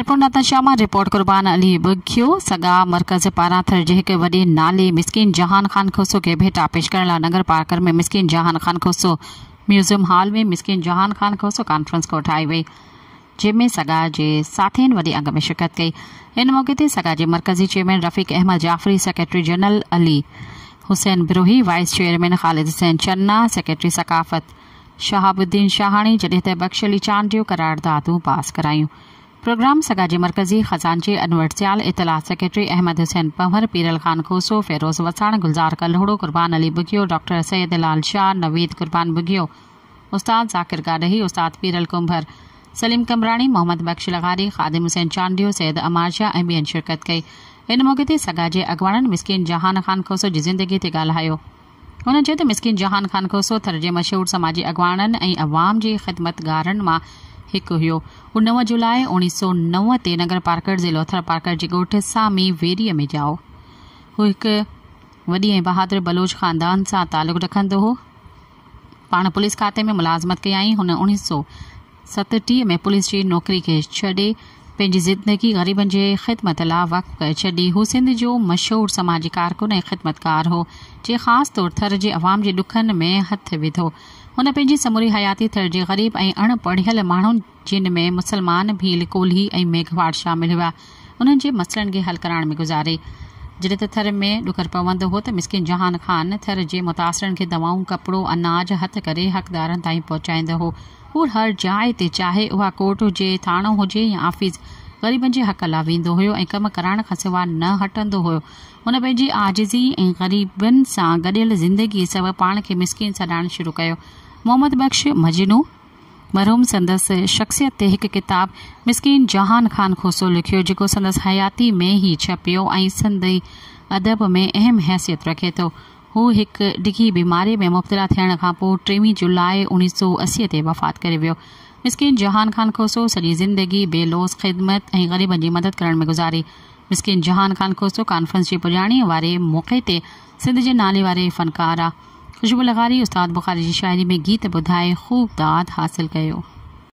خيرپور ناتن شاهه مان رپورٽ قربان علي ٻگهيو، سگا مرڪز پاران ٿر جي هڪ وڏي نالي مسڪين جهان خان کوسو کي ڀيٽا پيش ڪرڻ لاء ننگر پارڪر ۾ مسڪين جهان خان کوسو ميوزيم هال ۾ مسڪين جهان خان کوسو ڪانفرنس ڪوٺائي وئي جنهن ۾ سگا جي ساٿين وڏي انگ ۾ شرڪت ڪئي. ان موقعي تي سگا جي مرڪزي chairman Rafiq Ahmed Jafri, secretary general Ali Hussain Brohi, vice chairman Khalid Hussain Channa, secretary ثقافت شهاب الدين شاهاڻي جڏهن ته بخش علي چانڊيو قراردادون پاس ڪرايون. پروگرام سگا جي مرڪزي خزانچي انور سيال، اطلاعات سيڪريٽري احمد حسين پنهور، پيرل خان کوسو، فيروز وساڻ، گلزار ڪلهوڙو، قربان علي ٻگهيو، ڊاڪٽر سيد لال شاهه، نويد قربان ٻگهيو، استاد ذاڪر گاڏهي، استاد پيرل ڪنڀر، سليم قمبراڻي، محمد بخش لغاري، خادم حسين چانڊيو، سيد عمار شاهه ۽ ٻين شرڪت ڪئي. ان موقعي تي سگا جي اڳواڻن مسڪين جهان خان کوسو جي زندگي تي ڳالهايو. هن چيو ته مسڪين جهان خان کوسو ٿر جي مشهور سماجي اڳواڻن ۽ عوام جي خدمتگارن مان هڪ هيو. هو 9 جولاء 1909 تي ننگر پارڪر ضلعو ٿرپارڪر جي ڳوٺ سامي ويريء ۾ ڄائو. هو هڪ وڏي ۽ بهادر بلوچ خاندان سان تعلق رکندو هو. پاڻ پوليس کاتي ۾ ملازمت ڪيائين. هن 1937 ۾ پوليس جي نوڪري کي ڇڏي پنهنجي زندگي غريبن جي خدمت لاء وقف ڪري ڇڏي. هو سنڌ جو مشهور سماجي ڪارڪن ۽ خدمتگار هو، جنهن خاص طور ٿر جي عوام جي ڏکن ۾ هٿ وڌو. هن پنهنجي سموري حياتي ٿر جي غريب ۽ اڻ پڙهيل ماڻهن، جن ۾ مسلمان، ڀيل، ڪولهي ۽ ميگهواڙ شامل هئا، انهن جي مسئلن کي حل ڪرائڻ ۾ گذاري. جڏهن ته ٿر ۾ ڏڪر پوندو هو ته مسڪين جهان خان ٿر جي متاثرن کي دوائون، ڪپڙو، اناج هٿ ڪري حقدارن تائين پهچائيندو هو. هو هر جاء تي چاهي اها ڪورٽ هجي، ٿاڻو هجي يا آفيس، غريبن جي حق لاء ويندو هيو ۽ ڪم ڪرائڻ کان سواء نه هٽندو هيو. هن پنهنجي عاجزي ۽ غريبن سان گڏيل زندگي سبب پاڻ کي مسڪين سڏائڻ شروع ڪيو. محمد بخش مجنون مرحوم سندس شخصيت تي هڪ ڪتاب مسڪين جهان خان کوسو لکيو، جيڪو سندس حياتي ۾ ئي ڇپيو ۽ سنڌي ادب ۾ اهم حيثيت رکي ٿو. هو هڪ ڊگهي بيماريء ۾ مبتلا ٿيڻ کان پوء 23 جولاء 1980 تي وفات ڪري ويو. مسڪين جهان خان کوسو سڄي زندگي بي لوث خدمت ۽ غريبن جي مدد ڪرڻ ۾ گذاري. مسڪين جهان خان کوسو ڪانفرنس جي پڄاڻيء واري موقعي تي سنڌ جي ناليواري فنڪاره خوشبو لغاري استاد بخاري جي شاعري ۾ گيت ٻڌائي خوب داد حاصل ڪيو.